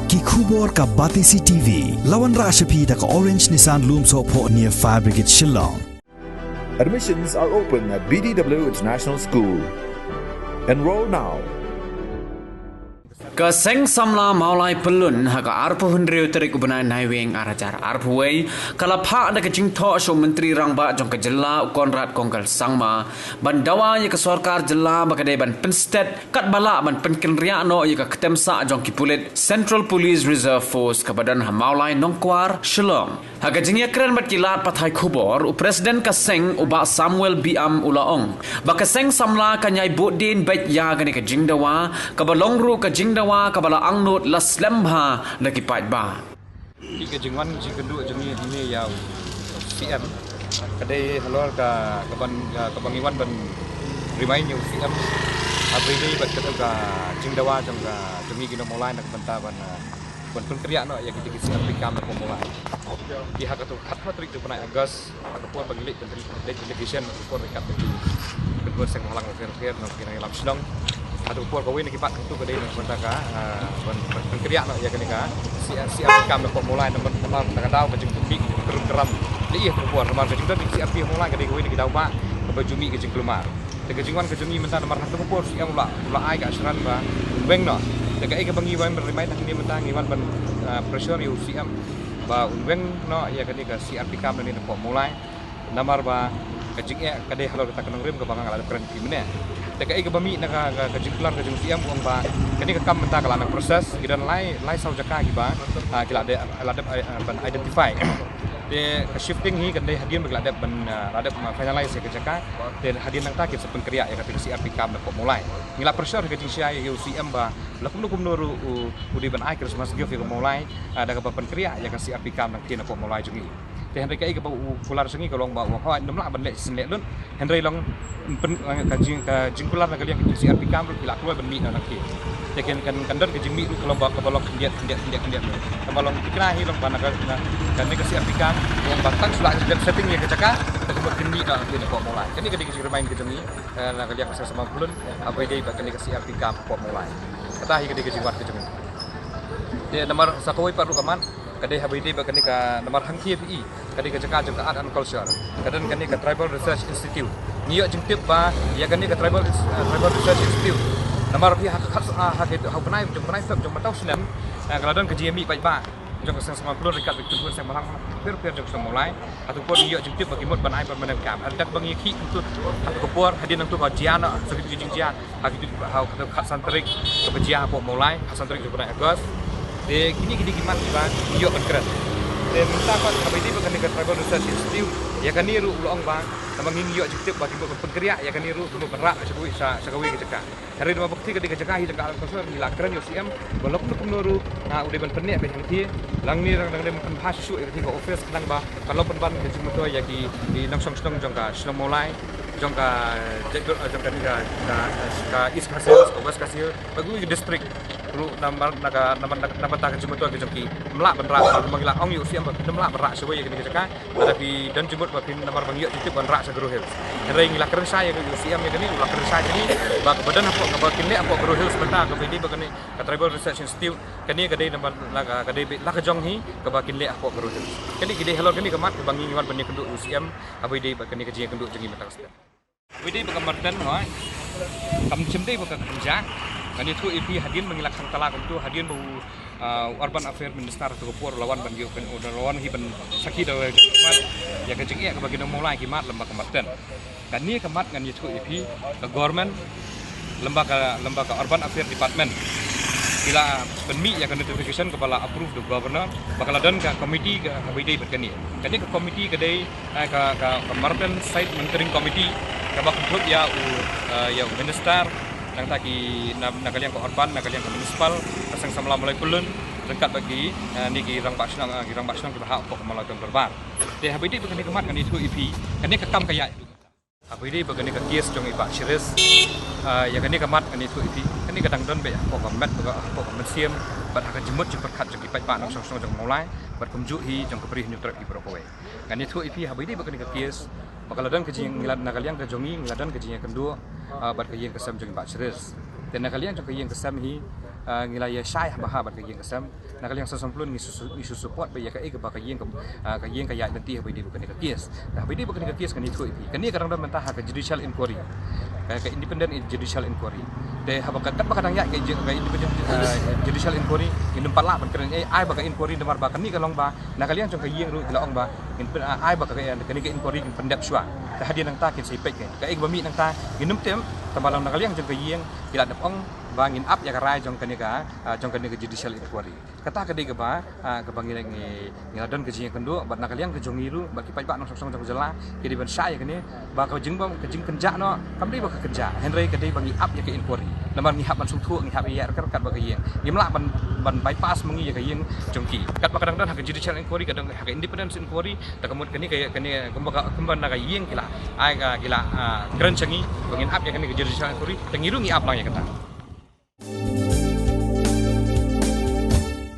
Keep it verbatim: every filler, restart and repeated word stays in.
Ki khubor ka Batesi T V. La wanrah sha phi da ka Orange Nissan Lumsohphoh near Fire Brigade Shillong. Admissions are open at B D W International School. Enroll now. Ka Seng Samla Mawlai Pyllun ha ka arphew hynriew tarik u bnai Naiwieng ar hajar arphew wei ka la phah da ka jingthoh sha u Myntri Rangbah jong ka jylla u Conrad Kongkal Sangma ban dawa ïa ka sorkar jylla ba ka dei ban pynstet katba lah ban pynkynriah noh ïa ka ktem sah jong ki pulit Central Police Reserve Force kaba don ha Mawlai Nongkwar, Shillong. Ha ka jingïakren bad ki lad pathai khubor, u President ka seng u Bah Samuel Biam u la ong ba ka seng samla kan ïai buddien beit ïa kane ka jingdawa, kaba long ruh ka jingdawa kaba la angnud la slem bha da ki paidbah. Ki ka jingwan jingkynduh jong ngi ïa u C M ka dei halor ka, ka ban, ka, ka ban ngi wan ban remind ïa u C M ha ba ïadei bad kata ka jingdawa jong ka, jong ngi ki nong Mawlai na ka bynta ban, ah, ban pynkynriah noh ïa kita ki C R P camp na ka Mawlai. Ki ha kata ka khatphra tarik jong u bnai August, ha ka por ba ngi leit ban leit delegation, ha ka por ryngkat bad ki, bad ki seng bhalang pher-pher na ki nongïalam shnong. Ha ka por kawei na ki mat hangtu ka dei na ka bynta ka, ah, ban, ban pynkynriah noh ïa kane ka C R, C R P camp na ka Mawlai, namar, namar na ka daw ka jingpynmih ka jingpynrem lei ha ka por, namar ka jingdon C R P Mawlai ka dei kawei na ki daw ba kaba ju mih ka jingkulmar. Te ka jingwan ka jong ngi mynta namar ha kata ka por C M u la, u la ai ka assurance ba un weng noh. Te kaei kaba ngi wan ban remind hangne mynta, ngi wan ban, ah, pressure ïa u C M ba un weng noh ïa kane ka C R P camp nangne na ka Mawlai. Namar ba ka jingeh ka dei halor kata ka nongrim kaba nga la dep kren ïa phi mynne. Te kaei kaba mih na ka, ka, ka jingkular ka jong u C M u ong ba kane ka kam mynta ka la na process, ki don lai, lai saw jaka kiba, ah, ki la dep, la dep, ah, ban identify. Te ka shifting hi kan dei hadien ba ki la dep ban, ah, la dep, ah, finalize ïa ka jaka. Te hadien nangta kin sa pynkynriah ïa kata ka C R P camp na ka Mawlai. Ngi la pressure ha ka jingshisha ïa u C M ba la kumno kumno ruh u, u dei ban ai Christmas gift ïa ka Mawlai, ah, da kaba pynkynriah ïa ka C R P camp na ka, na ka Mawlai jong ngi. Te hynrei kaei kaba u kular jong ngi ka long ba u ong hooid, ym lah ban leh shisien leh lut. Hynrei long pyn-, ah, ka jing, ka jingkular na ka liang ka C R P camp ruh ki la kloi ban mih na, na ki. Te kan, kan, kan don ka jingmih ruh ka long ba, kaba long khyndiat, khyndiat, khyndiat, khyndiat. Kaba long thikna hi long ba na ka, na, kane ka C R P camp long ba tang shu la dep setting ïa ka jaka, te ka mut kin mih na, na ka Mawlai. Kane ka dei ka jingremind ka jong ngi, eh, na ka liang ka Seng Samla Pyllun, ha ba ïadei bad kane ka C R P camp ka Mawlai. Kata hi ka dei ka jingwan ka jong ngi. Te namar sa kawei pat ruh ka mat, ka dei ha ba ïadei bad kane ka, namar hangthie phi i, ka dei ka jaka jong ka Art and Culture. Ka don kane ka Tribal Research Institute. Ngi ïoh jingtip ba ïa kane ka Tribal Res-, eh, Tribal Research Institute. Namar phi ha ka khat, ah, ha ka, ha u bnai, jong u bnai Feb jong mynta u snem, eh, ka la don ka jingïamih paidbah jong ka Seng Samla Pyllun ryngkat bad ki khun seng bhalang pher-pher jong ka shnong Mawlai. Ha kata ka por ngi ïoh jingtip ba ki mut ban ai permanent camp. Hadien ba ngi ïakhih hangtu, ha kata ka por hadien hangtu ka jia noh, sa ki jingjia ha ki, ha kata ka khatsan tarik kaba jia hapoh Mawlai, khatsan tarik jong u bnai August. Te kine ki dei ki mat kiba ngi ïoh ban kren. Te mynta pat ha ba ïadei bad kane ka Tribal Research Institute, ïa kane ruh u la ong ba namar ngi ïoh jingtip ba ki mut ban pynkynriah, ïa kane ruh ki mut ban rah sha kawei, sha, sha kawei ka jaka. Hynrei namar ba kata ka dei ka jaka hi jong ka Art and Culture, ngi la kren ïa u C M ba la kumno kumno ruh, ah, u dei ban pynneh beit hangthie. Lane dang, dang dei ban pynbha shuh shuh ïa kata ka office khnang ba kan long pynban ka jingmyntoi ïa ki, ki nongshong shnong jong ka shnong Mawlai, jong ka, jong ka, jong ka, ka, ka East Khasi Hills, ka West Khasi Hills, bad ki district ruh namar na ka, namar na, namar ka jingmyntoi ka jong ki. Ym lah ban rah, namar ngi la ong ïa u C M ba ym lah ban rah shawei ïa kane ka jaka. Lada phi don jingmut ba phi namar ba ngi ïoh jingtip ban rah sha Garo Hills. Hynrei ngi la kren shai ïa u C M ïa kane, u la kren shai ïa kane ba kaba don hapoh, kaba kin leh hapoh Garo Hills mynta kaba ïadei bad kane ka Tribal Research Institute. Kane ka dei namar la ka, ka dei beit la ka jong hi kaba kin leh hapoh Garo Hills. Kane ki dei halor kane ka mat kaba ngi ngi wan ban ïakynduh ïa u C M ha ba ïadei bad kane ka jingïakynduh jong ngi mynta ka step. Haba ïadei bad ka Marten, hooid, kam shym dei ba ka kynjah. Ngan ïathuh ïa phi hadien ba ngi la khang tala kumto, hadien ba u, ah, u Urban Affairs Minister ha kata ka por u la wan ban ïoh, u la wan hi ban sakhi da u ïa ka jingeh kaba ki nong Mawlai ki mad lem bad ka Marten. Kane ka mat ngan ïathuh ïa phi, ka government lem bad ka, lem bad ka Urban Affairs Department ki la pynmih ïa ka notification kaba la approve da u Governor ba ka la don ka committee kaba ïadei bad kane. Kane ka committee ka dei, eh, ka, ka, ka Marten Site Monitoring Committee kaba kynthup ïa u, eh, ïa u Minister, nangta ki na, na ka liang ka Urban, na ka liang ka Municipal, ka Seng Samla Mawlai Pyllun, ryngkat bad ki, eh, ne ki rangbah shnong, eh, ki rangbah shnong kiba hap hapoh ka Mawlai Town Dorbar. Te haba ïadei bad kane ka mat ngan ïathuh ïa phi, kane ka kam ka ïaid haduh mynta. Haba ïadei bad kane ka case jong i Bah Shiris, ah, ïa kane ka mat ngan ïathuh ïa phi, kane ka dang don beit hapoh ka met, hapoh ka mynsiem bad ha ka jingmut jingpyrkhat jong ki paidbah nongshong shnong jong Mawlai bad kumjuh hi jong ka Bri Hynñiewtrep hi baroh kawei. Ngan ïathuh ïa phi haba ïadei bad kane ka case ba ka la don ka jing, ngi la, na ka liang ka jong ngi ngi la don ka jingïakynduh, ah, bad ka ïing ka sem jong i Bah Shiris. Te na ka liang jong ka ïing ka sem hi, Ah, ngi la ïa shai ha bha bad ka ïing ka sem. Na ka liang Seng Sempluh ngi su, ngi su support ba ïa kaei kaba ka ïing ka, ah, ka ïing ka ïaid lynti haba ïadei bad kane ka case. Te haba ïadei bad kane ka case kane ïathuh ïa phi. Kane ka dang don mynta ha ka judicial inquiry. Ka, ka independent judicial inquiry. Te haba ka, katba ka dang ïaid ka, ka independent, ah, judicial inquiry, ngim pat lah ban kren ei ei ba ka inquiry namar ba kane ka long ba na ka liang jong ka ïing ruh ki la ong ba ngin pyn, ah, ai ba ka, kane ka inquiry ngin pyndep shuwa. Te hadien nangta kin sa ïa peit ka. Kaei kaba mih nangta ngim tip, tangba long na ka liang jong ka ïing ki la dep ong ba ngin ap ïa ka rai jong kane ka, ah, jong kane ka judicial inquiry. Kata ka dei kaba, ah, kaba ngi, ngi, ngi la don ka jingïakynduh bad na ka liang ka jong ngi ruh bad ki paidbah nongshong shnong jong ka jylla ki dei ban shai ïa kane ba ka jingbym, ka jingkynjah noh kam dei ba ka kynjah, hynrei ka dei ba ngi ap ïa ka inquiry. Namar ngi hap ban sngewthuh, ngi hap ïa ïaid ryngkat bad ka ïing. Ngim lah ban, ban bypass ma ngi ïa ka ïing jong ki. Katba ka dang don ha ka judicial inquiry, ka dang ha ka independent inquiry, te ka mut kane ka, kane kumba ka, kumba na ka ïing ki la ai ka, ki la, ah, kren sha ngi ba ngin ap ïa kane ka judicial inquiry, te ngi ruh ngi ap lang ïa kata.